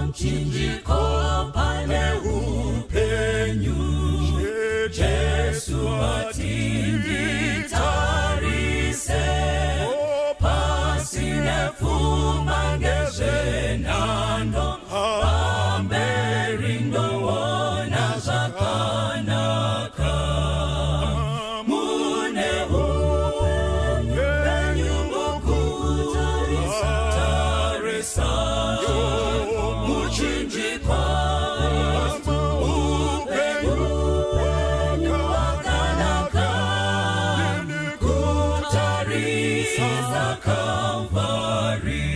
Pamuchinjiko pane hupenyu, Jesu ati nditarise, pasi nepfuma ngezvenhando, pamberi ndoona zvakanaka. Mune hupenyu mukutarisa, tarisa muchinjikwa, upenyu hwakanaka, kutarisa Calvary.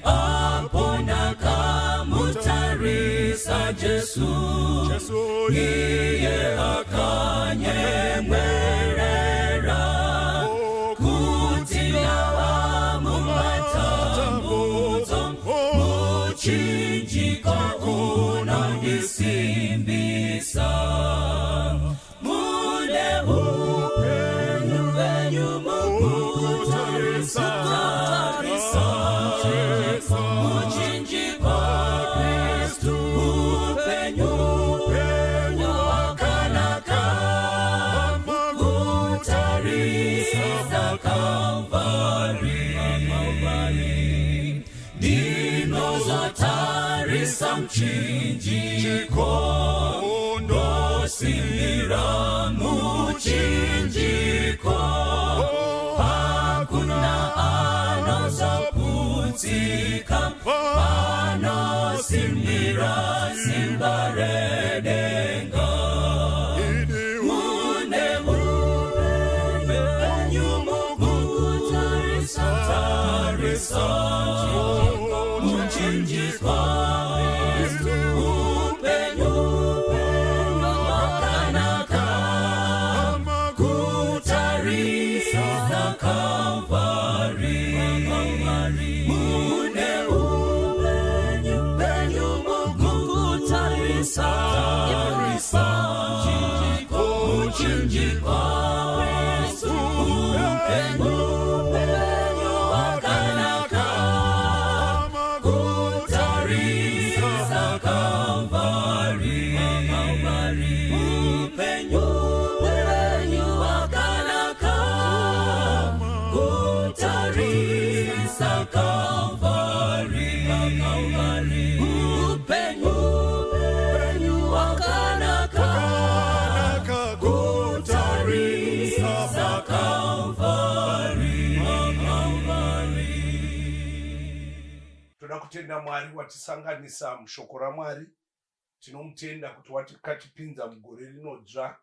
Apo ndakamutarisa Jesu, iye akanyemwerera, kuti ndava mumatambudzo, muchinjiko unondisimbisa. Mune hupenyu penyu mukutarisa, tarisa muchinjikwa, upenyu hwakanaka, kutarisa Calvary. Ndinozotarisa muchinjiko, ndosimbira muchinjiko, hakuna anozoputsika panosimbira simba redenga. Mune hupenyu mukutarisa, tarisa muchinjikwa, upenyu hwakanaka, kutarisa Calvary. Mune upenyu penyu mukutarisa, tarisa muchinjikwa, upenyu hwakanaka, kutarisa Calvary. Upenyu hwakanaka, kutarisa Calvary. Upenyu hwakanaka, kutarisa Calvary. Toda kutenda Mwari watisanganisa mushoko raMwari. Tinomutenda kuti watikatipinza mugore rinodzva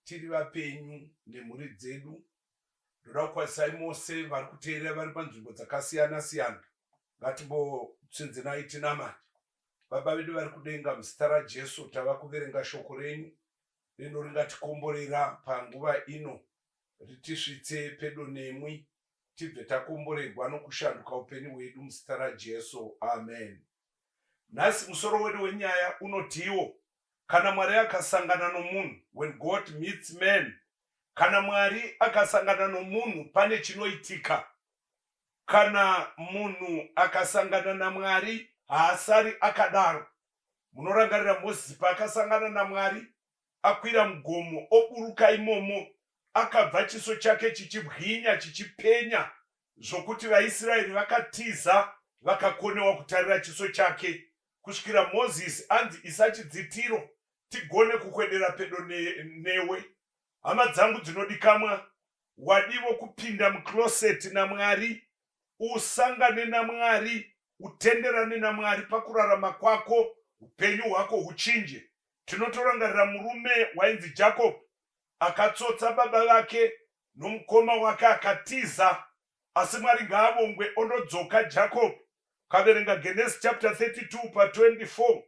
tiri vapenyu nemhuri dzedu. Ndoda kukwazisai mose vari kuteerera vari panzvimbo dzakasiyana siyana. Ngatimbotsinzinai tinamate. Baba vedu vari kudenga, muzita raJesu tava kuverenga shoko renyu rino ringatikomborera panguva ino, ritisvitse pedo nemwi, tibve takomboregwa nokushanduka upenyu hwedu, muzita raJesu, amen. Nhasi musoro wedu wenyaya unotiwo, kana Mwari akasangana nomunhu, when God meets man. Kana Mwari akasangana nomunhu pane chinoitika. Kana munhu akasangana naMwari haasari akadaro. Munorangarira Mozisi paakasangana naMwari akwira mugomo, oburuka imomo, akabva chiso chake chichibwinya chichipenya zvokuti vaIsraeri vakatiza vakakonewa kutarira chiso chake, kusvikira Mozisi anzi, isa chidzitiro tigone kukwedera pedo newe. Hama dzangu dzinodikamwa, wadivo kupinda mucloset naMwari, usangane naMwari, utenderane naMwari pakurarama kwako, upenyu hwako huchinje. Tinotorangarira murume wainzi Jacob akatsotsa baba vake nomukoma wake akatiza, asi Mwari ngaavongwe, ondodzoka Jacob. Ukaverenga Genesis chapter 32 pa 24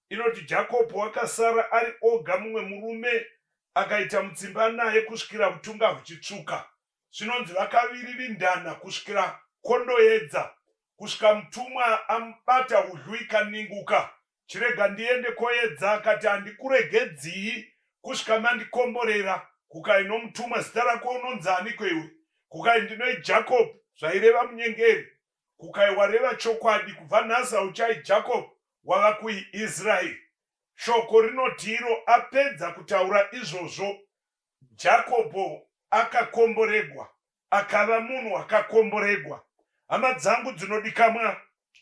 inoti Jacob wakasara ari oga, mumwe murume akaita mutsimba naye kusvikira utunga huchitsvuka. Zvinonzi vakaviririndana kusvikira kondoedza, kusvika mutumwa amubata hudyu ikaninguka. Chirega ndiende koedza, akati, handikuregedzii kusvika mandikomborera. Kukai nomutumwa, zita rako unonzi aniko iwe? Kukai, ndinoi Jacob, zvaireva munyengeri. Kukai wareva chokwadi, kubva nhasi hauchai Jacob, wava kuiIsraeri. Shoko rinoti iro apedza kutaura izvozvo, Jakobho akakomboregwa, akava munhu akakomboregwa. Hama dzangu dzinodikamwa,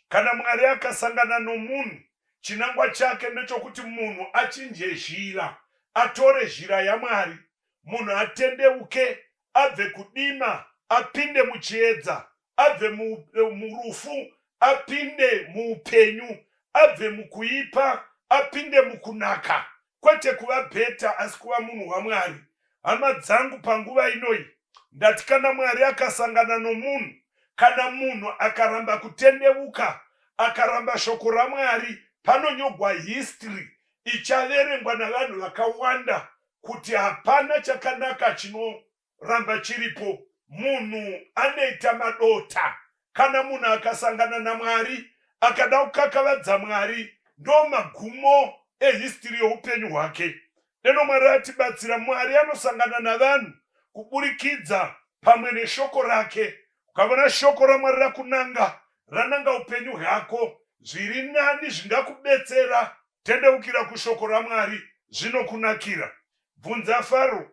kana Mwari akasangana nomunhu, chinangwa chake ndechokuti munhu achinje zhira, atore zhira yaMwari. Munhu atendeuke, abve kudima apinde muchiedza, abve murufu apinde muupenyu, abve mukuipa apinde mukunaka, kwete kuva bheta asi kuva munhu waMwari. Hama dzangu, panguva inoyi ndati kana Mwari akasangana nomunhu, kana munhu akaramba kutendevuka, akaramba shoko raMwari, panonyogwa history ichaverengwa navanhu vakawanda kuti hapana chakanaka chinoramba chiripo. Munhu anoita madota. Kana munhu akasangana naMwari akada kukakavadza Mwari, ndo magumo ehistory youpenyu hwake. Deno Mwari atibatsira. Mwari anosangana navanhu kuburikidza pamwe neshoko rake. Ukavona shoko raMwari rakunanga, rananga upenyu hwako, zviri nani zvingakubetsera Tendeukira kushoko raMwari zvinokunakira. Bvunza Faro,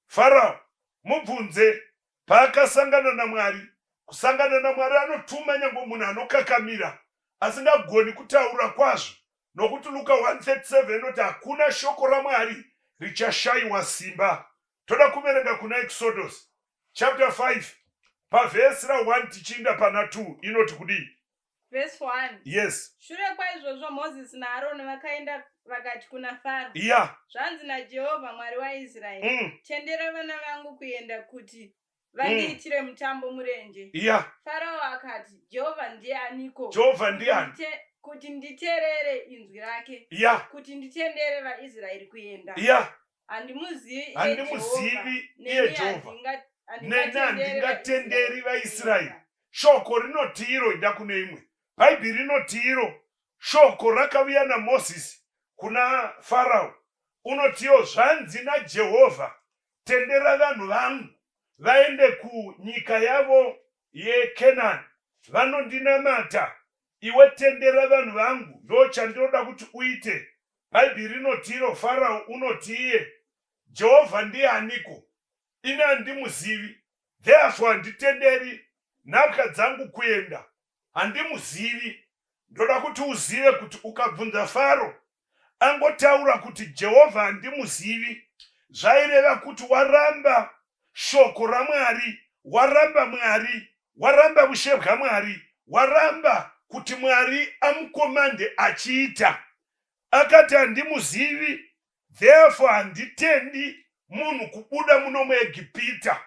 Farao, mubvunze paakasangana naMwari. Kusangana naMwari anotuma nyange munhu anokakamira asingagoni kutaura kwazvo nokuti Luka 1:37 inoti hakuna shoko raMwari richashayiwa simba. Toda kuverenga kuna Exodus chapter 5 pavhesi ra 1 tichiinda pana 2 inoti kudii? Verse 1. Yes. Shure kwaizvozvo Mozisi naAroni vakaenda vakati kuna Faro, Yeah. Zvanzi naJehovha Mwari waIsraeri, Tendera vana vangu kuenda kuti vandiitire mutambo murenje. Farao akati, Jehovha ndiye aniko? Jehovha ndiani? Kuti nditerere inzwi rake, kuti nditendere vaIsraeri kuenda. Handimuzivi iye Handimuzivi Jehovha, iye neni Jehovha. Neni handingatenderi handingatenderi vaIsraeri vaIsraeri. kuenda. Shoko rinoti iro, inda kune imwe. Bhaibheri rinoti iro, shoko rakavuya naMozisi kuna Farao. Unotiwo, zvanzi naJehovha, tendera vanhu vangu vaende kunyika yavo yeKenani, vanondinamata. Iwe tendera vanhu vangu, ndo chandinoda kuti uite. Bhaibheri rinoti iro, Farao unoti iye, Jehovha ndiye aniko? Ini handimuzivi, therefore handitenderi nhapwa dzangu kuenda. Handimuzivi. Ndoda kuti uzive kuti ukabvunza Faro angotaura kuti Jehovha handimuzivi, zvaireva kuti waramba shoko raMwari, waramba Mwari, waramba vushe bwaMwari, waramba kuti Mwari amukomande achiita. Akati handimuzivi, therefore handitendi munhu kubuda muno muEgipita.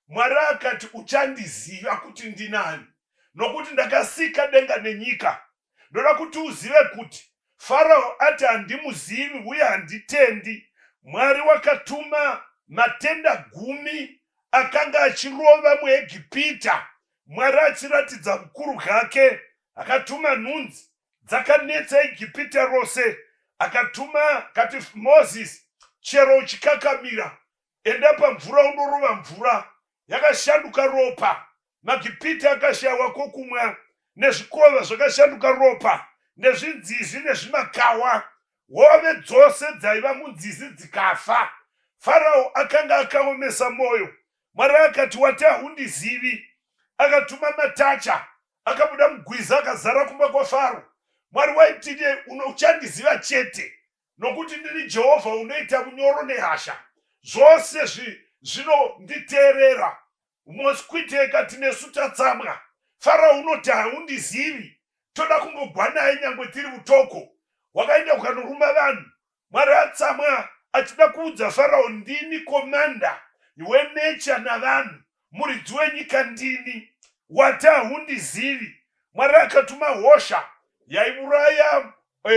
Mwari akati uchandiziva kuti ndinani, nokuti ndakasika denga nenyika. Ndoda kuti uzive kuti Farao ati handimuzivi uye handitendi. Mwari wakatuma matenda gumi akanga achirova muEgipita. Mwari achiratidza vukuru hwake, akatuma nhunzi dzakanetsa Egipita rose. Akatuma kati Mozisi, chero uchikakamira, enda pamvura undorova mvura yakashanduka ropa. MaGipita akashayiwa kwokumwa, nezvikova zvakashanduka ropa, nezvinzizi nezvimakawa. Hove dzose dzaiva munzizi dzikafa. Farao akanga akaomesa mwoyo. Mwari akati, wati haundizivi. Akatuma matacha, akabuda mugwiza akazara kumba kwaFaro. Mwari waiti, uchandiziva chete, nokuti ndini Jehovha unoita vunyoro nehasha. Zvose zvinonditeerera. Mosquito ikati nesu tatsamwa. Farao unoti haundizivi. Toda kumbogwa naye nyangwe tiri vutoko. Wakaenda ukanoruma vanhu. Mwari atsamwa achida kuudza Farao ndini commander wenature navanhu. Muridzi wenyika ndini. Wati haundizivi. Mwari akatuma hosha yaivuraya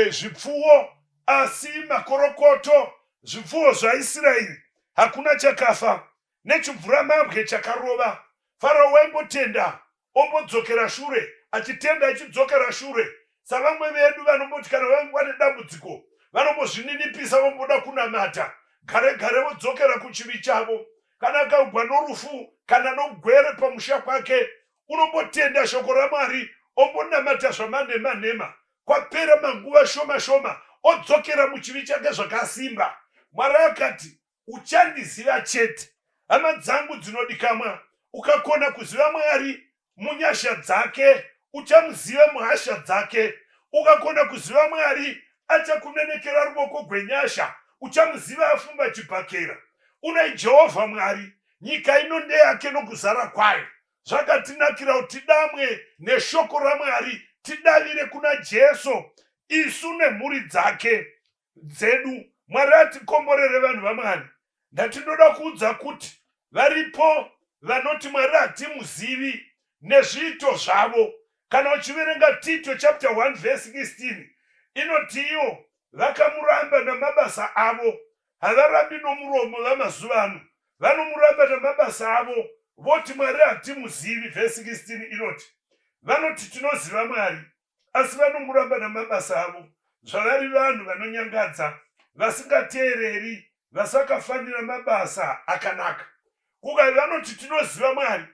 zvipfuwo asi makorokoto zvipfuwo zvaIsraeri hakuna chakafa. Nechibvuramabwe chakarova. Farao waimbotenda ombodzokera shure, achitenda achidzokera shure. Savamwe vedu vanomboti kana vangwa nedambudziko vanombozvininipisa vomboda kunamata, gare gare vodzokera kuchivi chavo. Kana akagwa norufu kana nogwere pamusha kwake, Unombotenda shoko raMwari ombonamata zvamanhema nhema. Kwapera manguva shoma shoma odzokera muchivi chake zvakasimba. Mwari akati, Uchandiziva chete. Hama dzangu dzinodikamwa, ukakona kuziva Mwari munyasha dzake, uchamuziva muhasha dzake. Ukakona kuziva Mwari, achakunenekera ruvoko gwenyasha, uchamuziva afumba chibhakera. Unai Jehovha Mwari, nyika ino ndeyake nokuzara kwayo. Zvakatinakira kuti tidamwe neshoko raMwari, tidavire kuna Jesu, isu nemhuri dzake dzedu. Mwari atikomborere vanhu vaMwari. Ndati ndoda kuudza kuti varipo vanoti Mwari hatimuzivi nezviito zvavo. Kana uchiverenga Tito chapter 1 verse 16 inoti ivo vakamuramba namabasa avo, havarambi nomuromo vamazuva ano, vanomuramba namabasa avo voti Mwari hatimuzivi. Verse 16 inoti vanoti tinoziva Mwari asi vanomuramba namabasa avo, zvavari vanhu vanonyangadza, vasingateereri, vasakafanira mabasa akanaka. Kukai vanoti tinoziva Mwari,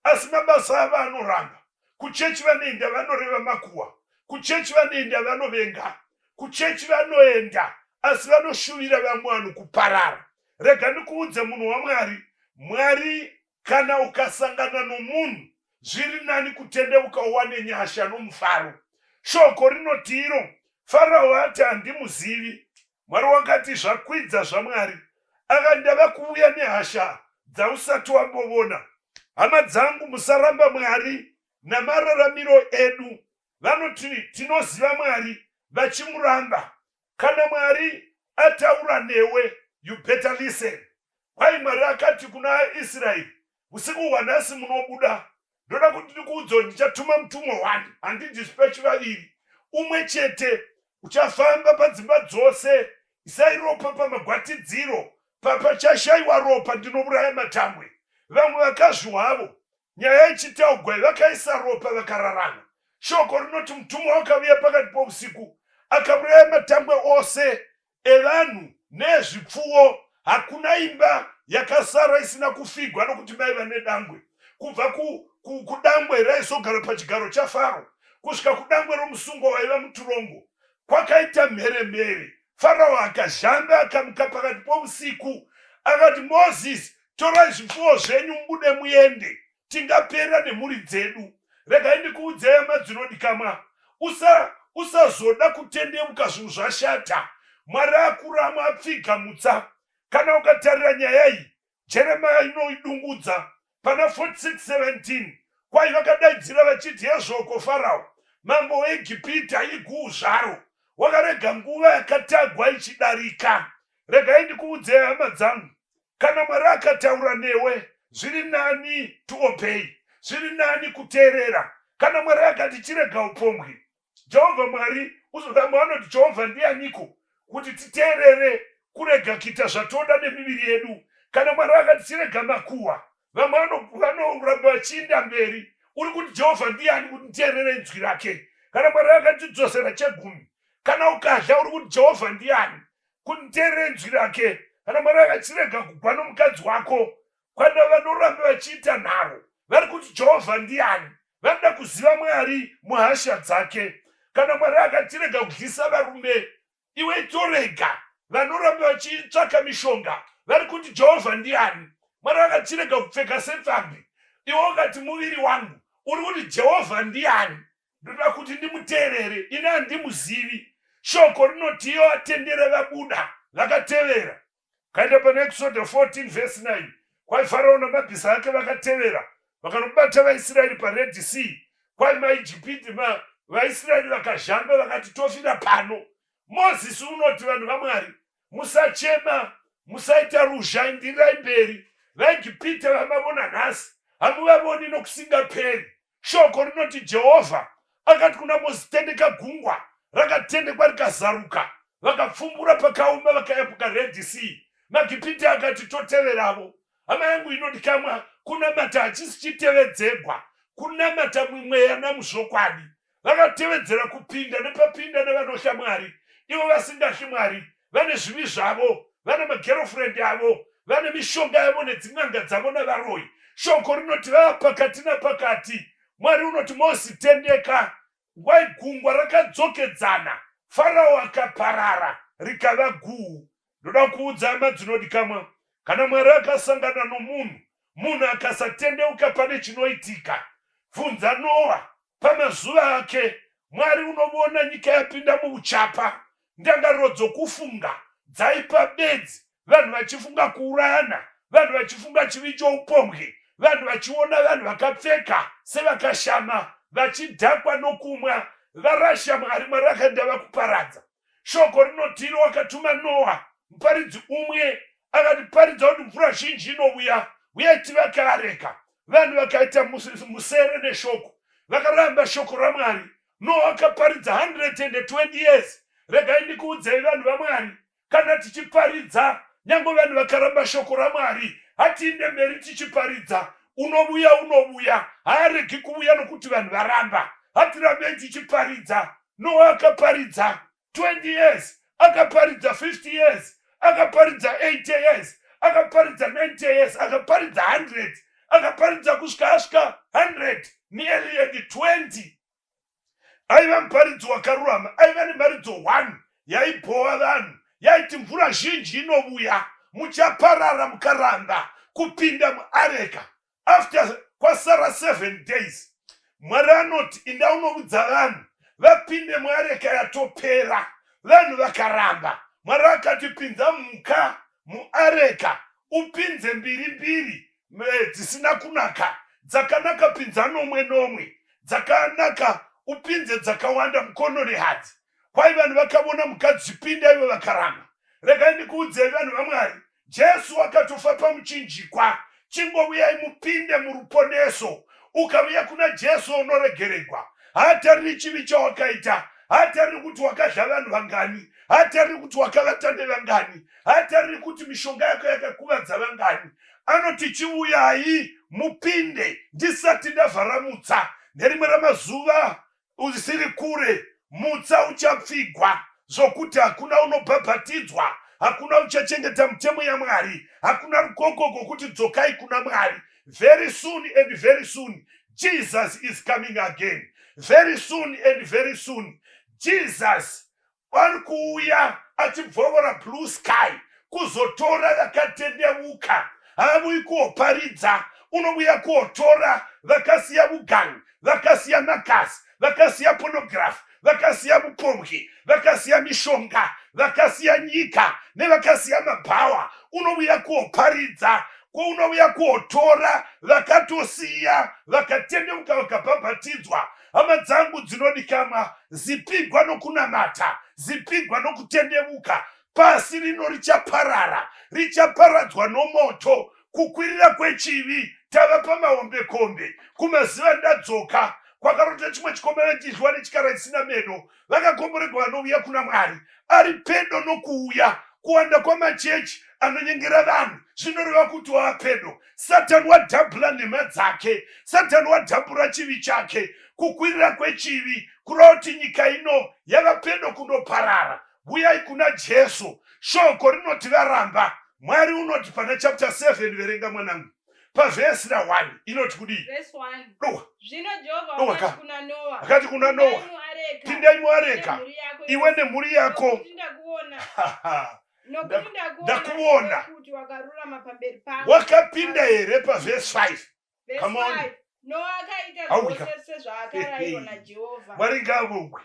asi mabasa avo anoramba. Kuchechi vanoenda vanoreva makuhwa, kuchechi vanoenda vanovenga, kuchechi vanoenda asi vanoshuvira vamwe vanhu kuparara. Rega ndikuudze munhu waMwari, Mwari Kana ukasangana nomunhu, zviri nani kutendeuka uwane nyasha nomufaro. Shoko rinoti iro, Farao ati, Handimuzivi. Mwari wakati, Zvakwidza zvaMwari. Aka ndava kuuya nehasha dzausati wambovona. Hama dzangu, musaramba Mwari namararamiro edu. Vanoti tinoziva Mwari vachimuramba. Kana Mwari ataura newe, you better listen. Kwai Mwari akati kuna Israeri, usiku hwanhasi munobuda. Ndoda kuti ndikuudze kuti ndichatuma mutumwa one, handidispatch vaviri, umwe chete uchafamba padzimba dzose, isai ropa pamagwatidziro, papachashaiwa ropa ndinouraya matangwe. Vamwe vakazviwavo Nyaya ichitaugwa vakaisa ropa vakararama. Shoko rinoti mutumwa wakavuya pakati pousiku akauraya matangwe ose evanhu neezvipfuwo. Hakuna imba yakasara isina kufigwa nokuti maiva nedangwe. Kubva kudangwe raizogara pachigaro chaFaro kusvika kudangwe romusungwa waiva muturongo kwakaita mheremhere. Farao akazhamba akamuka pakati pousiku akati, Mozisi, Torai zvipfuwo zvenyu mubude muende, tingapera nemhuri dzedu. Regai ndikuudzei hama dzinodikamwa, usa usazoda kutendeuka zvinhu zvashata. Mwari akuramwa apfiga mutsa. Kana ukatarira nyaya iyi, Jeremiah inoidungudza pana 46:17 kwai vakadaidzira vachiti, Hezvoko Farao, mambo weEgipita iguu zvaro, wakarega nguva yakatagwa ichidarika. Regai ndikuudzei hama dzangu, Kana Mwari akataura newe, zviri nani to obey, zviri nani kuteerera. Kana Mwari akati chirega upombwe, Jehovha Mwari, vamwe vanoti Jehovha ndianiko kuti titeerere kurega kuita zvatoda nemiviri yedu. Kana Mwari akati chirega makuhwa, vamwe vanoramba vachiinda mberi. Uri kuti Jehovha ndiani kuti nditeerere inzwi rake? Kana Mwari akati dzosera chegumi, kana ukadya uri kuti Jehovha ndiani? Kunteerera inzwi rake. Kana Mwari akachirega kugwa nomukadzi wako, kana vanoramba vachiita nharo vari kuti Jehovha ndiani? Vanoda kuziva Mwari muhasha dzake. Kana Mwari akatirega kudyisa varume, iwe itorega. Vanoramba vachitsvaka mishonga vari kuti Jehovha ndiani? Mwari akachirega kupfeka sepfambi, iwe ukati muviri wangu, uri kuti Jehovha ndiani? Ndoda kuti ndimuteerere, ini handimuzivi. Shoko rinoti iyo atendere vabuda vakatevera. Kaenda pana Exodo 14 vhesi 9. Kwai Farao namabhiza ake vakatevera vakanobata vaIsraeri paRed Sea. Kwai maIjipiti ma vaIsraeri vakazhamba vakati tofira pano. Mozisi unoti vanhu vaMwari musachema musaita ruzha indirai mberi. VaEgipita vamavona nhasi hamuvavoni nokusingaperi. Shoko rinoti Jehovha akati kuna Mozisi, tendeka gungwa. Rakatendekwa rikazaruka, vakapfumbura pakaoma vakayambuka Red Sea. MaGipite akati toteveravo. Hama yangu inodikamwa, kunamata hachisi chitevedzegwa, kunamata mumweya namuzvokwadi. Vakatevedzera kupinda nepapinda nevanohla Mwari, ivo vasingahli Mwari, vane zvivi zvavo, vane magerofurendi avo, vane mishonga yavo nedzin'anga dzavo navaroyi. Shoko rinoti vava pakati napakati. Mwari unoti Mosi tendeka. Wai gungwa rakadzokedzana, Farao akaparara rikava guhu. Ndoda kuudza hama dzinodikamwa, kana Mwari akasangana nomunhu, munhu akasatendeuka pane chinoitika. Bvunza Noa, pamazuva ake, Mwari unovona nyika yapinda muuchapa, ndangariro dzokufunga dzaipa bedzi, vanhu vachifunga kuurayana, vanhu vachifunga chivi choupombwe, vanhu vachiona vanhu vakapfeka sevakashama, vachidhakwa nokumwa, varasha Mwari, Mwari akaenda vakuparadza. Shoko rinoti iro wakatuma Noa, muparidzi umwe, akati paridza kuti mvura zhinji inovuya, uyai tivake areka. Vanhu vakaita musere neshoko, vakaramba shoko raMwari. Noa akaparidza 120 years. Regai ndikuudzei vanhu vaMwari, kana tichiparidza nyange vanhu vakaramba shoko raMwari, hatiinde mberi tichiparidza. Unovuya, unovuya, haaregi kuvuya nokuti vanhu varamba. Hatirambei tichiparidza. Noa akaparidza 20 years, akaparidza 50 years, akaparidza 80 years, akaparidza 90 years, akaparidza 100, akaparidza kusvika asvika 100 nearly and 20. Aiva muparidzi wakarurama, aiva nemharidzo 1 yaibhowa vanhu, yaiti mvura zhinji inovuya, muchaparara mukaramba kupinda muareka. After kwasara 7 days, Mwari anoti inda unoudza vanhu vapinde muareka yatopera. Vanhu vakaramba. Mwari akati pinza mhuka muareka, upinze mbiri mbiri dzisina kunaka, dzakanaka pinza nomwe nomwe, dzakanaka upinze dzakawanda mukono nehadzi. Kwai vanhu vakavona mhuka dzichipinda ivo vakaramba. Regai ndikuudzei vanhu vaMwari, Jesu akatofa pamuchinjikwa. Chingovuyai mupinde muruponeso. Ukavuya kuna Jesu unoregeregwa. Haatariri chivi chawakaita, haatariri kuti wakadla vanhu vangani, haatariri kuti wakavata nevangani, haatariri kuti mishonga yako yakakuvadza vangani. Anoti chivuyai mupinde ndisati ndavhara mutsa. Nerimwe ramazuva Usiri kure, mutsa uchapfigwa zvokuti hakuna unobhabhatidzwa, hakuna uchachengeta mutemo yaMwari, hakuna rukoko rwokuti dzokai kuna Mwari. Very soon and very soon, Jesus is coming again. Very soon and very soon, Jesus Ari kuuya achibvovora blue sky kuzotora vakatendeuka. Haavuyi kuoparidza, unovuya kuotora vakasiya vugangi, vakasiya makasi, vakasiya pornography, vakasiya vupombwe, vakasiya mishonga, vakasiya nyika nevakasiya mabhawa. Unovuya kuoparidza, unovuya kuotora vakatosiya, vakatendeuka, vakabhabhatidzwa. Hama dzangu dzinodikamwa, zipigwa nokunamata, zipigwa nokutendevuka. Pasi rino richaparara, richaparadzwa nomoto. Kukwirira kwechivi, tava pamahombekombe. Kumaziva ndadzoka, kwakarota chimwe chikomana chidyiwa nechikara chisina meno. Vakakomboregwa vanouya kuna Mwari, ari pedo nokuuya. Kuwanda kwamachechi anonyengera vanhu zvinoreva kuti wava pedo. Satani wadhabhura nhema dzake, Satani wadhabhura chivi chake. Kukwirira kwechivi kureva kuti nyika ino yava pedo kundoparara. Vuyai kuna Jesu. Shoko rinoti varamba. Mwari unoti pana chapter 7 verenga mwanangu. Pavhesi ra 1 inoti kudii? Verse 1. Dowa. Zvino Jehovha Dowa wakati ka. kuna Noa, Akati kuna Noa, "Pindai muareka, pindai muareka, nemhuri yako iwe yose, nemhuri yako. nokuti ndakuona, nokuti ndakuona Ndakuona. iwe kuti wakarurama pamberi pangu. Wakapinda here pavhesi 5? Verse Come on. 5. Noa akaita Auya. zvose sezvaakarayirwa naJehovha. Mwari ngaavongwe.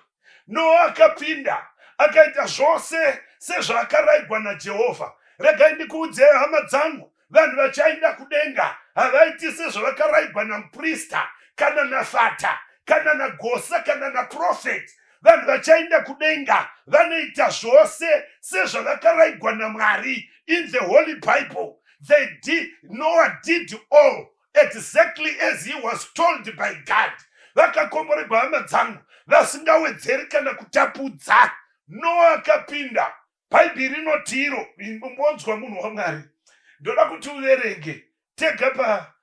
Noa akapinda akaita zvose sezvaakarayirwa naJehovha. Regai ndikuudzei hama dzangu, vanhu vachaenda kudenga havaiti sezvavakaraigwa namuprista kana nafata kana nagosa kana naprofeti. Vanhu vachaenda kudenga vanoita zvose sezvavakaraigwa naMwari. In the Holy Bible, they did, Noah did all exactly as he was told by God. Vakakomboregwa hama dzangu vasingawedzeri kana kutapudza. Noah akapinda. Bhaibheri rinoti iro, umbonzwa munhu waMwari. Ndoda kuti uverenge tega pa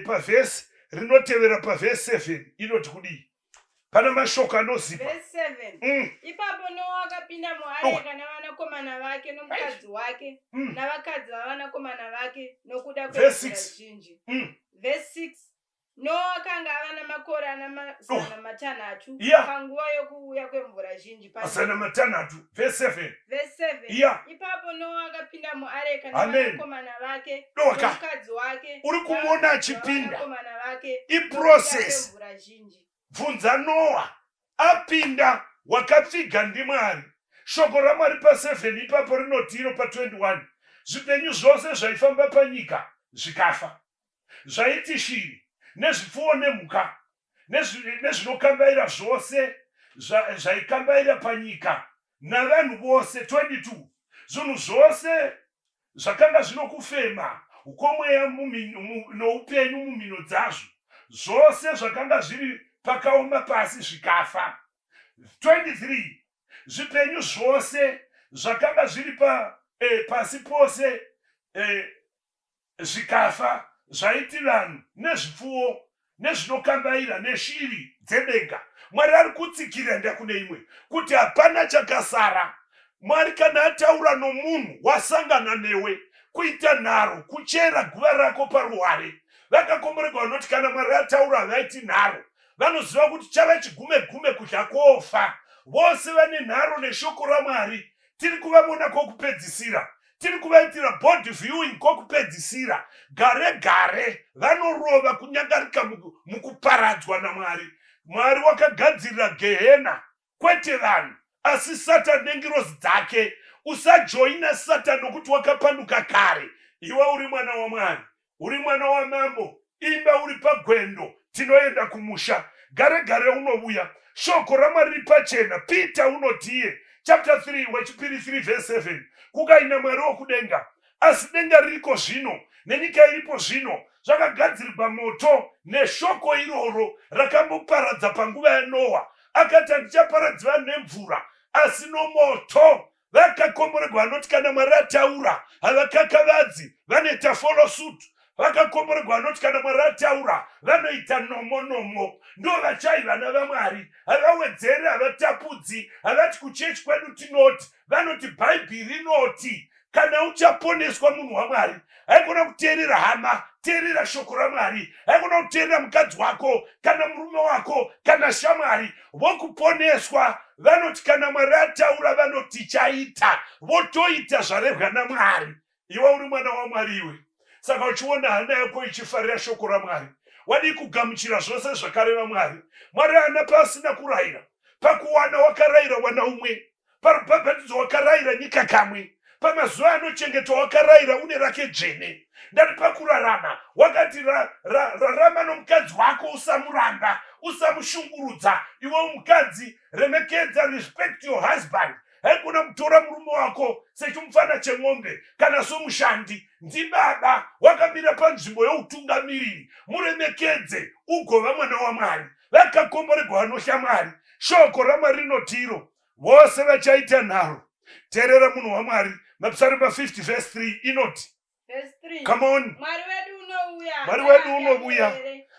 pavhesi rinotevera pavhesi 7 inoti kudii? Pana mashoko anozipa. Verse 7. Ipapo Noa akapinda muareka navanakomana vake nomukadzi wake navakadzi vavanakomana vake nokuda Verse kwemvura 6. zhinji. Verse 6. Noa akanga ava namakore ana mazana matanhatu panguva yokuuya kwemvura zhinji panyika. Mazana matanhatu, verse 7. Verse 7. Ipapo Noa akapinda muareka Amen. navanakomana vake Doka. nomukadzi wake Uri kumuona achipinda. navanakomana vake Iprocess. nokuuya kwemvura zhinji. Bvunza Noa apinda wakapfiga ndiMwari. Shoko raMwari pa7 ipapo rinoti iro pa21 zvipenyu zvose zvaifamba panyika zvikafa. Zvaiti shiri nezvipfuwo nemhuka nezvinokambaira zvose zvaikambaira panyika navanhu vose 22 zvinhu zvose zvakanga zvinokufema kwomweya noupenyu mumhino dzazvo zvose zvakanga zviri pakaoma pasi zvikafa 23 zvipenyu zvose zvakanga zviri pa, eh, pasi pose eh, zvikafa zvaiti vanhu nezvipfuwo nezvinokambaira neshiri dzedenga. Mwari ari kutsikira enda kune imwe kuti hapana chakasara. Mwari kana ataura nomunhu wasangana newe kuita nharo kuchera guva rako paruware. Vakakomboregwa vanoti kana Mwari ataura havaiti nharo. Vanoziva kuti chava chigume gume kudya kwofa. Vose vane nharo neshoko raMwari tiri kuvavona kokupedzisira tiri kuvaitira body viewing kokupedzisira gare gare vanorova kunyangarika mukuparadzwa namwari mwari wakagadzirira gehena kwete vanhu asi satani nengirozi dzake usajoina satani nokuti wakapanduka kare iwe uri mwana wamwari Uri mwana wamambo, imba uri pagwendo, tinoenda kumusha. Gare gare unovuya. Shoko raMwari riri pachena. Peter unoti iye, chapter 3 wechipiri 3 verse 7, kukaina Mwari wokudenga, asi denga ririko zvino, nenyika iripo zvino, zvakagadzirirwa moto neshoko iroro rakamboparadza panguva yaNoa. Akati, handichaparadzi vanhu nemvura, asi nomoto. Vakakomboregwa vanoti kana Mwari ataura havakakavadzi, vanoita follow suit. Vakakomboregwa vanoti kana Mwari ataura vanoita nomo nomo. Ndo vachai vana vaMwari, havawedzeri, havatapudzi, havati kuchechi kwedu tinoti, vanoti Bhaibheri rinoti. Kana uchaponeswa munhu waMwari, haikona kuteerera hama, teerera shoko raMwari. Haikona kuteerera mukadzi wako kana murume wako kana shamwari. Vokuponeswa vanoti kana Mwari ataura vanoti chaita, votoita zvarehwa naMwari. Iwe uri mwana waMwari iwe, saka uchiona hana yako ichifarira shoko raMwari, wadii kugamuchira zvose zvakareva Mwari? Mwari haana paasina kurayira. Pakuwana wakarayira wana umwe, parubhabhatidzo wakarayira nyika kamwe, pamazuva anochengetwa wakarayira une rake dzvene. Ndati pakurarama wakati rarama nomukadzi wako, usamuramba, usamushungurudza. Iwe mukadzi remekedza, respect your husband. Haikona kutora murume wako sechimufana chemombe kana somushandi. Ndibaba wakamira panzvimbo youtungamiriri, muremekedze ugova mwana waMwari. Vakakomboregwa vanotya Mwari. Shoko raMwari rinoti iro vose vachaita nharo. Teerera munhu waMwari. Mapisarema 50 verse 3 inoti Verse 3. Come on. Mwari wedu unouya. Mwari wedu unovuya.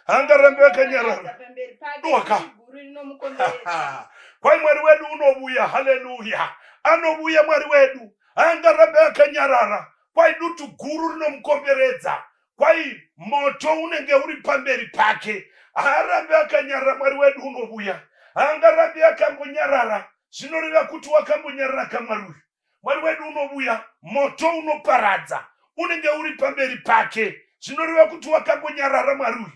Haangarambi akanyarara. Pamberi pake Doka. dutu guru rinomukomberedza. Kwai Mwari wedu unovuya. Haleluya. Anovuya Mwari wedu. Haangarambi akanyarara. Kwai dutu guru rinomukomberedza. Kwai moto unenge uri pamberi pake. Haarambi akanyarara. Mwari wedu unovuya. Haangarambi akambonyarara. Zvinoreva kuti wakambonyarara kaMwari uyu. Mwari wedu unovuya, moto unoparadza unenge uri pamberi pake. Zvinoreva kuti wakambonyarara Mwari uyu.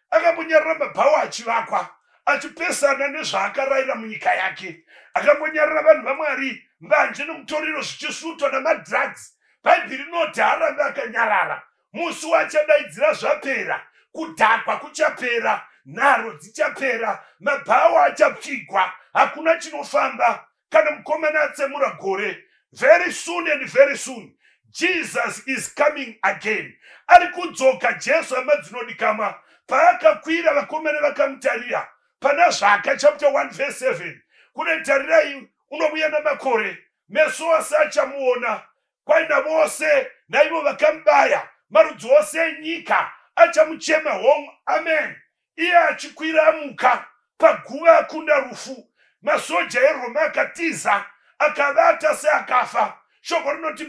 Akambonyarara mabhawa achivakwa, achipesana nezvaakarayira munyika yake. Akambonyarara vanhu vaMwari, mbanje nomutoriro zvichisutwa namadrugs. Bhaibheri rinoti haarambi akanyarara. Musi waachadaidzira zvapera, kudhakwa kuchapera, nharo dzichapera, mabhawa achapfigwa, hakuna chinofamba. Kana mukomana atsemura gore, very soon and very soon, Jesus is coming again. Ari kudzoka Jesu, hama dzinodikamwa. Paakakwira vakomana vakamutarira pana Zvaka chapter 1 verse 7 kune tarirai unovuya namakore, meso ose achamuona, kwaina vose naivo vakamubaya, marudzi ose enyika achamuchema. Hong, amen. Iye achikwira amuka paguva akunda rufu. Masoja eRoma akatiza akavata seakafa. Shoko rinoti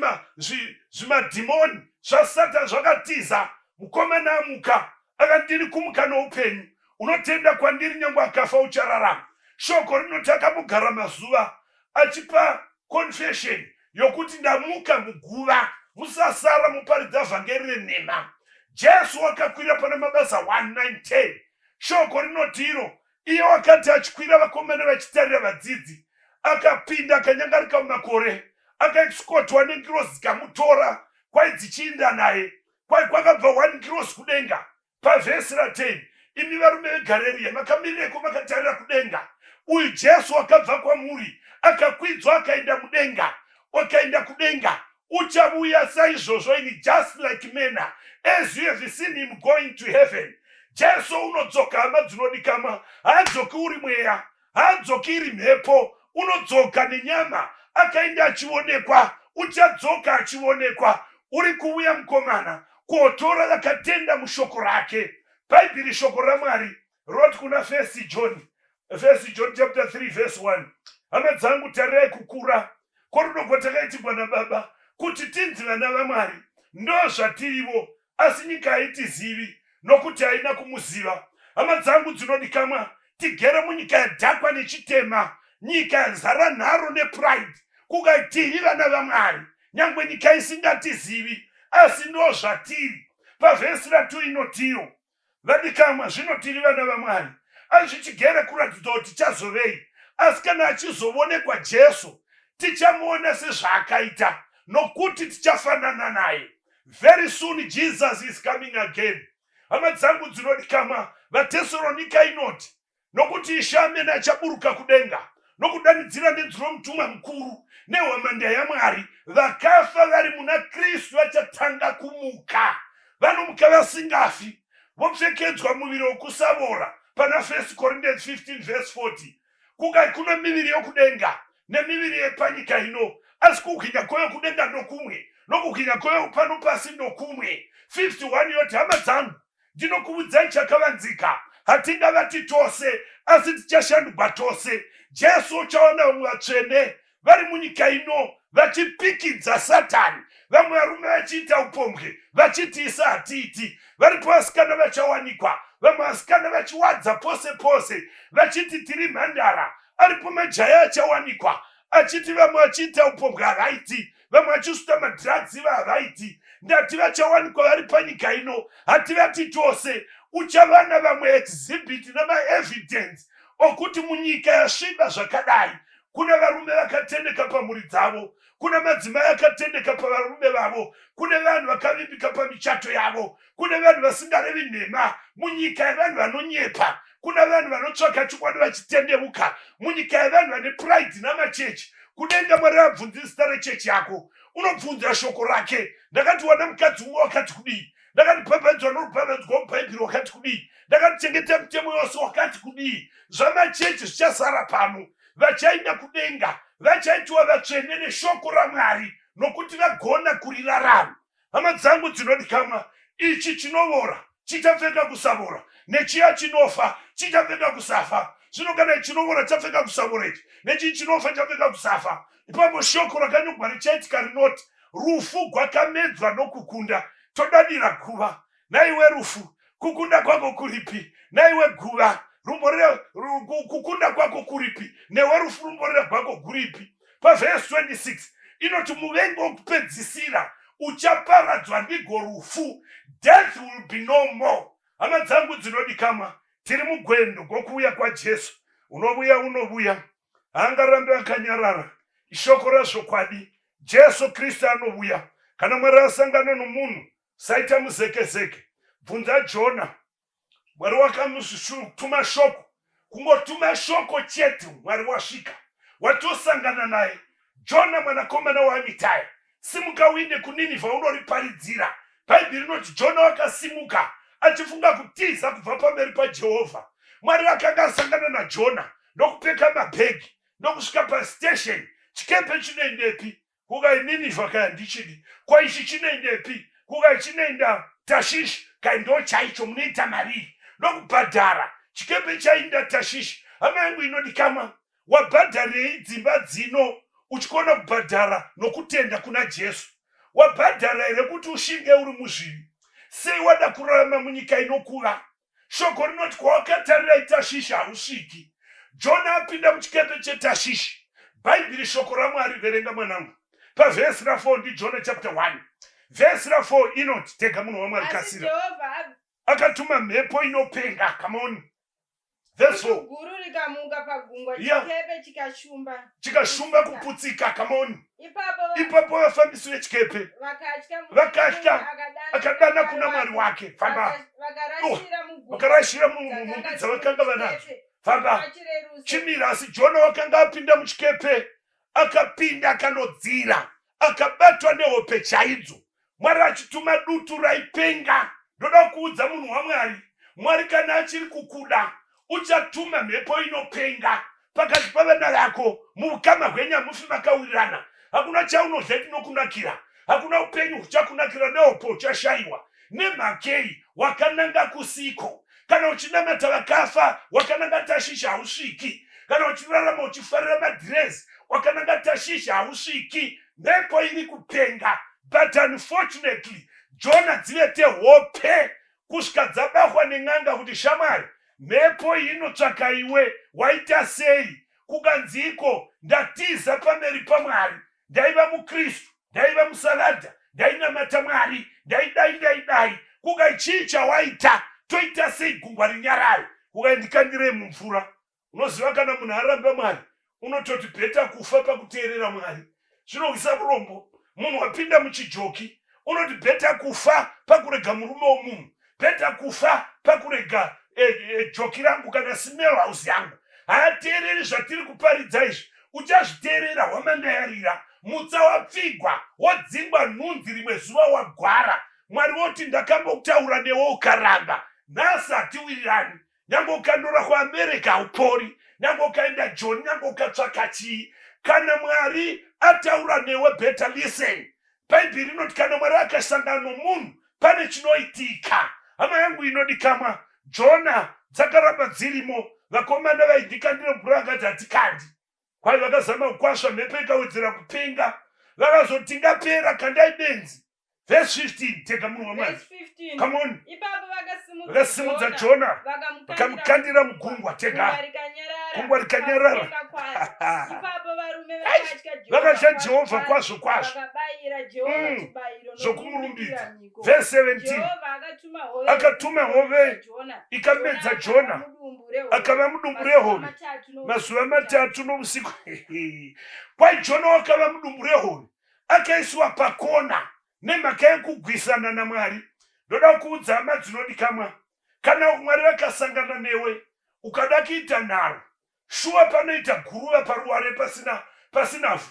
zvimadhimoni zvaSatani zvakatiza. Mukomana amuka. Akati ndiri kumuka noupenyu, unotenda kwandiri nyange akafa uchararama. Shoko rinoti akamugara mazuva achipa confession yokuti ndamuka muguva, musasara muparidza vhangeri renhema. Jesu wakakwira pana Mabasa 1 9 10. Shoko rinoti iro iye wakati achikwira vakomana vachitarira vadzidzi, akapinda akanyangarika mumakore, akaexcotwa nengirozi dzikamutora, kwai dzichiinda naye. Kwai kwakabva one ngirozi kudenga pavhesi ra10 imi varume veGareriya makamirireko makatarira kudenga uyu Jesu wakabva kwamuri akakwidzwa akaenda mudenga akaenda kudenga uchavuya saizvozvo in just like manner as you have seen him going to heaven. Jesu unodzoka hama dzinodikamwa haadzoki uri mweya Haadzoki iri mhepo, unodzoka nenyama. Akaenda achionekwa, uchadzoka achionekwa. Uri kuuya mukomana kotora vakatenda mushoko rake. Bhaibheri shoko raMwari roti kuna First John, First John chapter 3 verse 1. Hama dzangu tarirai kukura kworudo kwatakaitigwa naBaba kuti tinzi vana vaMwari. Ndozvatirivo Asi nyika haitizivi, nokuti haina kumuziva. Hama dzangu dzinodikamwa, tigere munyika yadhakwa nechitema, nyika yazara nharo nepride, kunga tiri vana vaMwari, nyangwe nyika isingatizivi, asi ndozvatiri. Pavhesi ra2 inotiyo, Vadikamwa, zvino tiri vana vaMwari, azvichigere kuratidza kuti tichazovei, asi kana achizovonekwa Jesu, tichamuona sezvaakaita, nokuti tichafanana naye. Very soon Jesus is coming again. Hama dzangu dzinodikamwa, vaTesaronika inoti, Nokuti Ishe amene achaburuka kudenga nokudanidzira nenzwi romutumwa mukuru nehwamanda yaMwari, vakafa vari muna Kristu vachatanga kumuka. Vanomuka vasingafi, vopfekedzwa muviri wokusavora. Pana 1 Corinthians 15 vhesi 40, kungai kuno miviri yokudenga nemiviri yepanyika ino, asi kuhwinha kweyokudenga ndokumwe, nokuhwinha kweyopano pasi ndokumwe. 51 yoti, Hama dzangu, Ndinokuvudzai chakavanzika, hatingavati tose, asi tichashandugwa tose. Jesu uchawana vamwe vatsvene vari munyika ino vachipikidza Satani, vamwe varume vachiita upombwe vachiti isa hatiiti. Varipo vasikana vachawanikwa, vamwe vasikana vachiwadza pose pose vachiti tiri mhandara. Aripo majaya achawanikwa achiti vamwe vachiita upombwe havaiti, vamwe vachisuta madrugs ivo havaiti. Ndati vachawanikwa vari panyika ino, hativati tose. Uchavana vamwe exhibit namaevidence okuti munyika yasviba zvakadai kuna varume vakatendeka pamhuri dzavo, kuna madzimai akatendeka pavarume vavo, kune vanhu vakavimbika pamichato yavo, kune vanhu vasingarevi nhema munyika yevanhu vanonyepa, kuna vanhu vanotsvaka chokwadi vachitendeuka munyika yevanhu vane pride namachechi. Kudenga Mwari abvunzi zita rechechi yako, unobvunza shoko rake. Ndakati wana mukadzi umwe wakati kudii? Ndakati bhabhadzwa norubhabhadzwa mubhaibheri wakati kudii? Ndakati chengeta mitemo yose wakati kudii? Zvamachechi zvichasara pano. Vachaenda kudenga vachaitiwa vatsvene neshoko raMwari nokuti vagona kurirarama. Hama dzangu dzinodikamwa, ichi chinovora chichapfeka kusavora, nechiya chinofa chichapfeka kusafa. Zvino kana ichi chinovora chapfeka kusavora ichi, nechii chinofa chapfeka kusafa, ipapo shoko rakanyorwa richaitika rinoti, Rufu gwakamedzwa nokukunda. Todadira guva. Naiwe rufu, kukunda kwako kuripi? Naiwe guva, rumborera kukunda kwako kuripi? Newe rufu, rumborera gwako guripi? Pavhesi 26 inoti muvengi wokupedzisira uchaparadzwa ndigo rufu. Death will be no more. Hama dzangu dzinodikamwa, tiri mugwendo gwokuuya kwaJesu. Unovuya, unovuya, haangarambi akanyarara. Ishoko razvokwadi, Jesu Kristu anovuya. Kana Mwari asangana nomunhu, Saita muzekezeke. Bvunza Jona. Mwari wakamutuma shoko. Kungotuma shoko chete Mwari wasvika. Watosangana naye. Jona mwanakomana waAmitaya. Simuka uinde kuNinivha unoriparidzira. Bhaibheri rinoti Jona wakasimuka achifunga kutiza kubva pamberi paJehovha. Mwari akanga asangana naJona ndokupeka mabhegi ndokusvika pastation. Chikepe chinoendepi? Kukai Ninivha kai handichidi. Ko ichi chinoendepi? Kukai chinoenda Tashishi kai ndo chaicho munoita marii ndokubhadhara chikepe chainda Tashishi. Hama yangu inodikamwa, wabhadharirei dzimba dzino uchikona kubhadhara nokutenda kuna Jesu? Wabhadhara here kuti ushinge uri muzvivi? Sei wada kurarama munyika inokuva? Shoko rinoti kwawakatarira iTashishi hausviki. Jona apinda muchikepe cheTashishi. Bhaibheri shoko raMwari, verenga mwanangu. Pavhesi ra4 ndiJona chapter 1. Vhesi ra4 inoti tega munhu waMwari kasira. Akatuma mhepo inopenga. Come on. Verse 4. Guru rikamuka pagungwa chikepe chikashumba. Chikashumba kuputsika. Come on. Ipapo ipapo vafambisi vechikepe vakatya akadana kuna Mwari wake. Famba. Vakarashira mumbi dzavakanga vanadzo. Famba. Chimira asi Jona wakanga apinda muchikepe akapinda akanodzira akabatwa nehope chaidzo. Mwari achituma dutu raipenga. Ndoda kuudza munhu waMwari, Mwari kana achiri kukuda, uchatuma mhepo inopenga pakati pavana vako. Muukama hwenyu hamufi makawirirana. Hakuna chaunodya chinokunakira, hakuna upenyu huchakunakira nehope uchashayiwa. Nemhakei? Wakananga kusiko. Kana uchinamata vakafa, wakananga Tashishi hausviki. Kana uchirarama uchifarira madhirezi, wakananga Tashishi hausviki. Mhepo iri kupenga but unfortunately Jona dzivete hope kusvika dzabahwa nen'anga kuti shamwari mhepo iyi inotsvaka iwe waita sei kukanziiko ndatiza pamberi paMwari ndaiva muKristu ndaiva musaladha ndainamata Mwari ndaidai ndaidai kukai chii chawaita toita sei gungwa rinyarare kukai ndikandirei mumvura Unoziva kana munhu aramba Mwari unototi bheta kufa pakuteerera Mwari. Zvinohwisa vurombo. Munhu wapinda muchijoki unoti bheta kufa pakurega murume womunhu. Bheta kufa pakurega eh, eh, joki rangu kana smell house yangu. Haateereri zvatiri kuparidza izvi. Uchazviteerera hwamanda yarira. Mutsa wapfigwa wodzingwa nhunzi rimwe zuva wagwara. Mwari woti ndakambokutaura newe ukaramba. Nhasi hatiwirirani. Nyange ukandora kuAmerica haupori, nyange ukaenda Joni, nyange ukatsvaka chii, kana Mwari ataura newe better listen. Bhaibheri rinoti kana Mwari akasangana nomunhu pane chinoitika. Hama yangu inodikamwa, Jona dzakaramba dzirimo, vakomana vaindikandira mvura vakati hatikandi. Kwai vakazama kukwasva mhepo ikawedzera kupenga, vakazoti tingapera kandai benzi. Verse 15 tega munhu waMwari. Verse 15. Come on. Ipapo vakasimudza Vakasimudza Jona vakamukandira mugungwa tega. Gungwa rikanyarara. Gungwa rikanyarara. pakupenga kwaro. Ipapo varume vakatya Jehovha Vakatya Jehovha kwazvo kwazvo. Vakabayira Jehovha chibayiro Zvokumurumbidza. nokumupira mhiko. Verse 17 Jehovha akatuma hove Akatuma hove Jona. ikamedza Jona akava mudumbu rehove. akava mudumbu Mazuva rehove matatu nousiku mazuva matatu nousiku. Kwai Jona wakava mudumbu rehove akaiswa pakona nemhaka yekugwisana naMwari. Ndoda kuudza hama dzinodikamwa, kana Mwari vakasangana newe ukada kuita nharo, shuwa panoita guruva paruware pasina pasina vhu,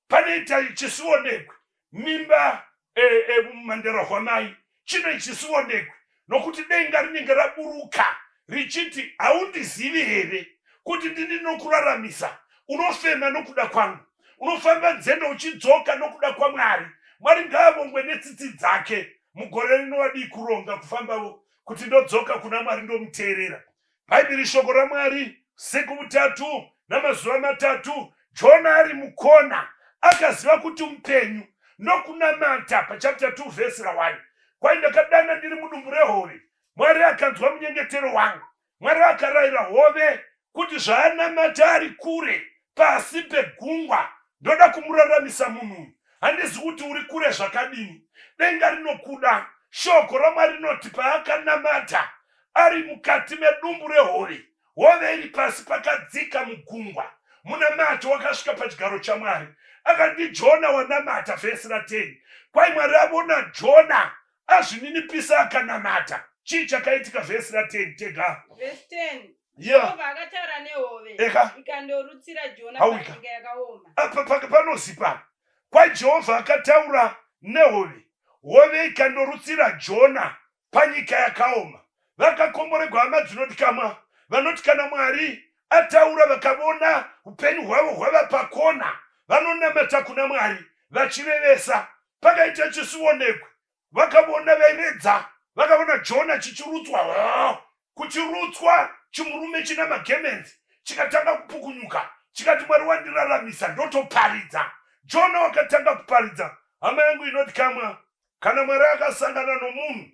panoita chisionekwe mimba e, e, mumandara hwamai chino chisionekwe nokuti denga rinenge raburuka richiti haundizivi here kuti ndini ndinokuraramisa unofema nokuda kwangu unofamba nzendo uchidzoka nokuda kwamwari mwari ngaavongwe netsitsi dzake mugore rino wadii kuronga kufambavo kuti ndodzoka kuna mwari ndomuteerera Bhaibheri shoko raMwari usiku vutatu namazuva matatu Jona ari mukona akaziva kuti mupenyu ndokunamata pachapter 2 vhesi ra1 kwai ndakadana ndiri mudumbu rehove Mwari akanzwa munyengetero wangu Mwari akarayira hove kuti zvaanamata ari kure pasi pegungwa ndoda kumuraramisa munhu uyu handizi kuti uri kure zvakadini denga rinokuda shoko raMwari rinoti paakanamata ari mukati medumbu rehove, hove iri pasi pakadzika mugungwa. Munamato wakasvika pachigaro chaMwari. Akati Jona wanamata, vhesi ra10. Kwai Mwari avona Jona azvininipisa akanamata. Chii chakaitika vhesi ra10 tega? Vhesi 10. Yeah. Jehovha akataura nehove Eka. ikandorutsira Jona Hauika. panyika yakaoma. Apa panozipa. Kwai Jehovha akataura nehove, hove ikandorutsira Jona panyika yakaoma. Vakakomboregwa hama dzinodikamwa vanoti kana Mwari ataura vakavona upenyu hwavo hwava pakona vanonamata kuna Mwari vachirevesa. Pakaita chisionekwe vakavona vairedza vakavona Jona chichirutswa oh, kuchirutswa chimurume china magemenzi chikatanga kupukunyuka chikati Mwari wandiraramisa ndotoparidza. Jona wakatanga kuparidza. Hama yangu inodikamwa kana Mwari akasangana nomunhu.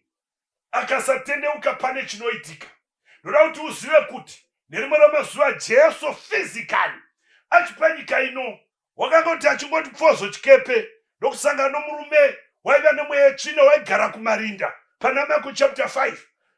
Akasatendeuka pane chinoitika. Ndoda kuti uzive kuti nerimwe ramazuva Jesu physically achipa nyika ino wakangoti achingoti pfozo chikepe ndokusangana nomurume waiva nemweya yetsvina waigara kumarinda pana Marko chapter 5.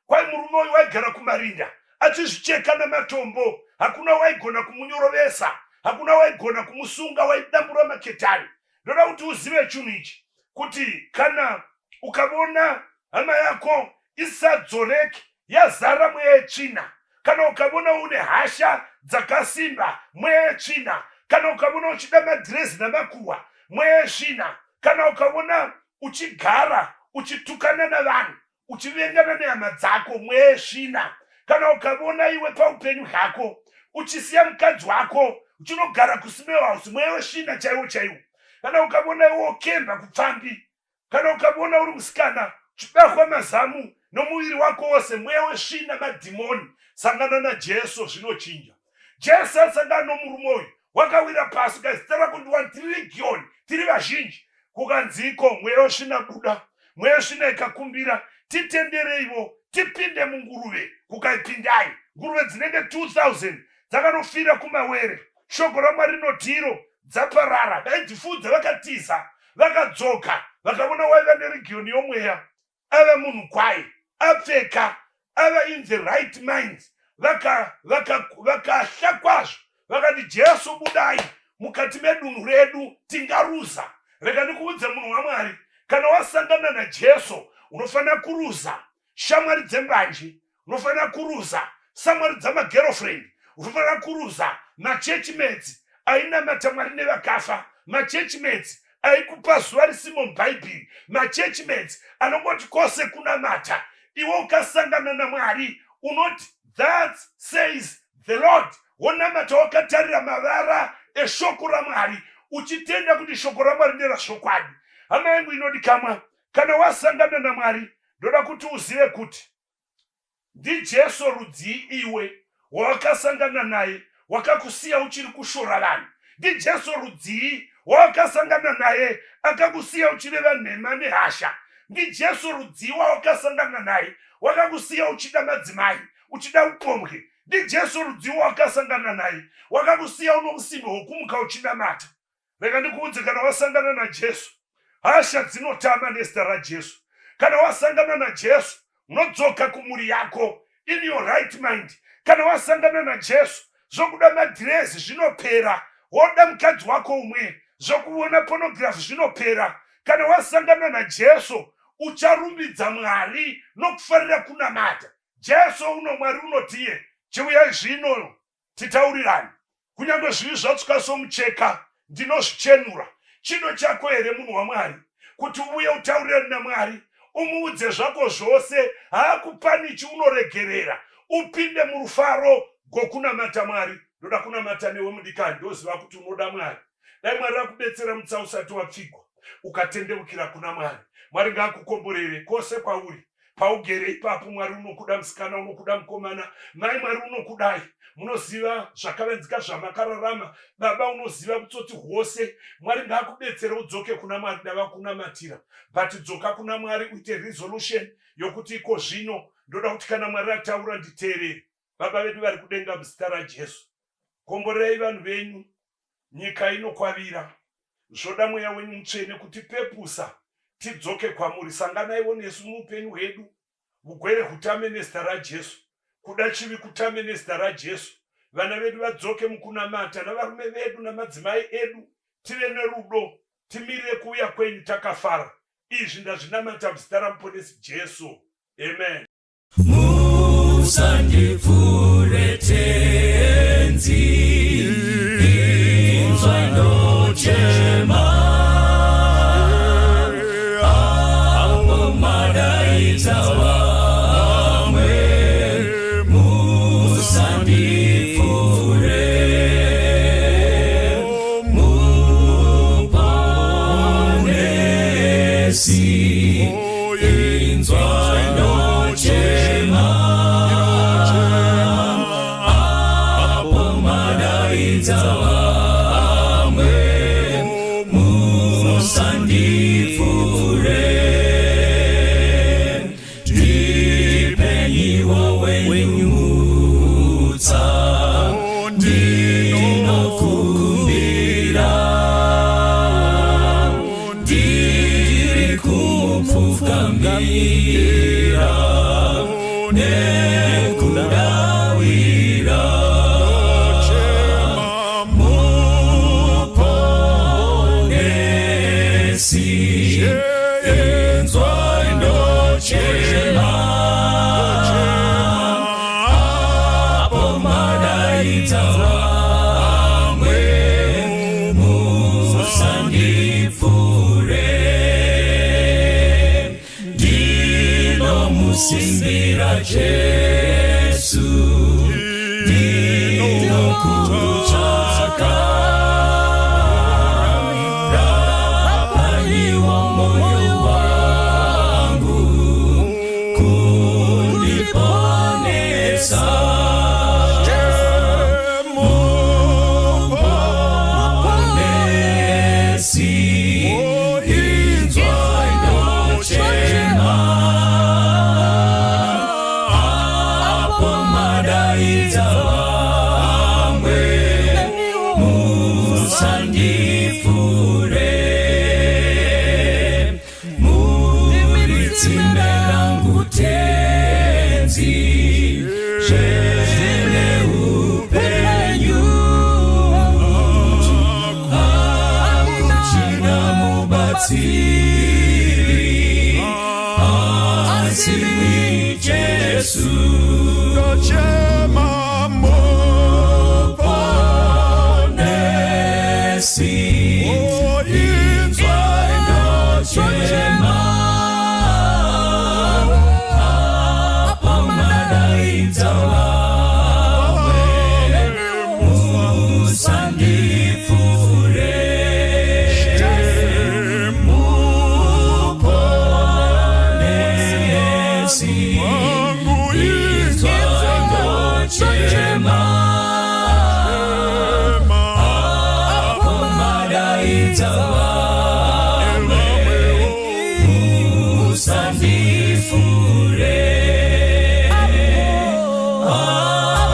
Kwai murume uyu waigara kumarinda achizvicheka namatombo, hakuna waigona kumunyorovesa, hakuna waigona kumusunga, waidambura maketani. Ndoda kuti uzive chinhu ichi kuti kana ukavona hama yako isadzoreki yazara mweya yetsvina, kana ukavona une hasha dzakasimba mweya yetsvina, kana ukavona uchida madhirezi namakuhwa mweya yesvina, kana ukavona uchigara uchitukana navanhu uchivengana nehama dzako mweya yesvina, kana ukavona iwe paupenyu hwako uchisiya mukadzi wako uchinogara kuSmell House mweya wesvina chaiwo chaiwo, kana ukavona iwe wokemba kupfambi, kana ukavona uri musikana uchibahwa mazamu nomuviri wako wose mweya wesvina, madhimoni, sangana naJesu zvinochinja. Jesu asangana nomurume uyu wakawira pasi ukazi zita rako ndiwani, tiri legioni, tiri vazhinji. Kukanziko mweya wesvina buda, mweya wesvina ikakumbira titendereivo tipinde munguruve, kukaipindai nguruve dzinenge 2000 dzakanofira kumawere. Shoko raMwari rinoti iro dzaparara, vaidzifudza vakatiza, vakadzoka vakavona waiva neregioni yomweya ava munhu kwaye, apfeka, ava in the right mind, vakahla vaka, vaka kwazvo, vakati Jesu budai mukati medunhu redu tingaruza. Rega ndikuudze munhu waMwari, kana wasangana naJesu unofanira kuruza shamwari dzembanje, unofanira kuruza samwari dzamagirlfriend, unofanira kuruza machurchmates ainamata Mwari nevakafa, machurchmates aikupa zuva risimo muBhaibheri, machurchmates anongoti kwose kunamata. Iwe ukasangana naMwari unoti that says the Lord, wonamata wakatarira mavara eshoko raMwari uchitenda kuti shoko raMwari nderazvokwadi. Hama yangu inodikamwa, kana wasangana naMwari ndoda kuti uzive kuti ndiJesu rudzii iwe wawakasangana naye wakakusiya uchiri kushora vanhu? NdiJesu rudzii wawakasangana naye akakusiya uchireva nhema nehasha? NdiJesu rudzii wawakasangana naye wakakusiya uchida madzimai, uchida upombwe? NdiJesu rudzii wawakasangana naye wakakusiya uno usimbe hwokumuka uchinamata? Rega ndikuudze, kana wasangana naJesu hasha dzinotama nezita raJesu. Kana wasangana naJesu unodzoka kumhuri yako in your right mind. Kana wasangana naJesu zvokuda madhirezi zvinopera, woda mukadzi wako umwe, zvokuona pornography zvinopera. Kana wasangana naJesu ucharumbidza Mwari nokufarira kunamata. Jesu uno Mwari unotiye chiuyai zvino titaurirane, kunyange zvivi zvatsvuka somucheka ndinozvichenura. Chido chako here munhu waMwari kuti uvuye utaurirane naMwari, umuudze zvako zvose, haakupanichi, unoregerera, upinde murufaro gwokunamata Mwari. Ndoda kunamata newe mudikani, ndoziva kuti unoda Mwari. Dai Mwari akubetsera mutsa usati wapfigwa ukatendeukira kuna Mwari. Mwari ngaakukomborere kwose kwauri paugere ipapo. Mwari unokuda musikana, unokuda mukomana, mai, Mwari unokudai. Munoziva zvakavanzika zvamakararama, baba unoziva utsotsi hwose. Mwari ngaakubetsere udzoke kuna Mwari. Ndava kunamatira, but dzoka kuna Mwari uite resolution yokuti iko zvino ndoda kuti kana Mwari ataura nditeerere. Baba vedu vari kudenga, muzita raJesu, komborerai vanhu venyu. Nyika inokwavira, zvoda mweya wenyu mutsvene kutipepusa tidzoke kwamuri. Sanganaiwo nesu muupenyu hwedu, vugwere hutame nezita raJesu, kuda chivi kutame nezita raJesu. Vana vedu vadzoke mukunamata, navarume vedu namadzimai edu, tive nerudo, timirire kuuya kwenyu takafara. Izvi ndazvinamata muzita raMuponesi Jesu, amen. Musandipfuure Tenzi, inzwai ndochema, apo madaidza vamwe, musandipfuure, Muponesi, inzwai ndochema, apo madaidza vamwe, musandipfuure. Nekudavira, nekudavira. Muponesi, inzwai ndochema. Apo madaidza vamwe, musandipfuure. Ndinomusimbira Jesu, ndinokutsvaka. Rapaiwo moyo wangu kundiponesa. Muponesi, inzwai ndochema. Apo madaidza vamwe, musandipfuure. Muri tsime rangu Tenzi, zvene upenyu. Hakuchina mubatsiri asi imi Jesu. Ndochema. Muponesi, inzwai ndochema. Apo madaidza vamwe, musandipfuure. Muponesi, inzwai ndochema. Apo madaidza vamwe, musandipfuure.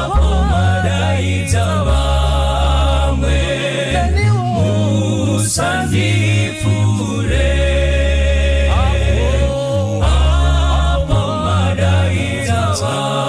Apo madaidza vamwe, musandipfuure. Apo madaidza vamwe.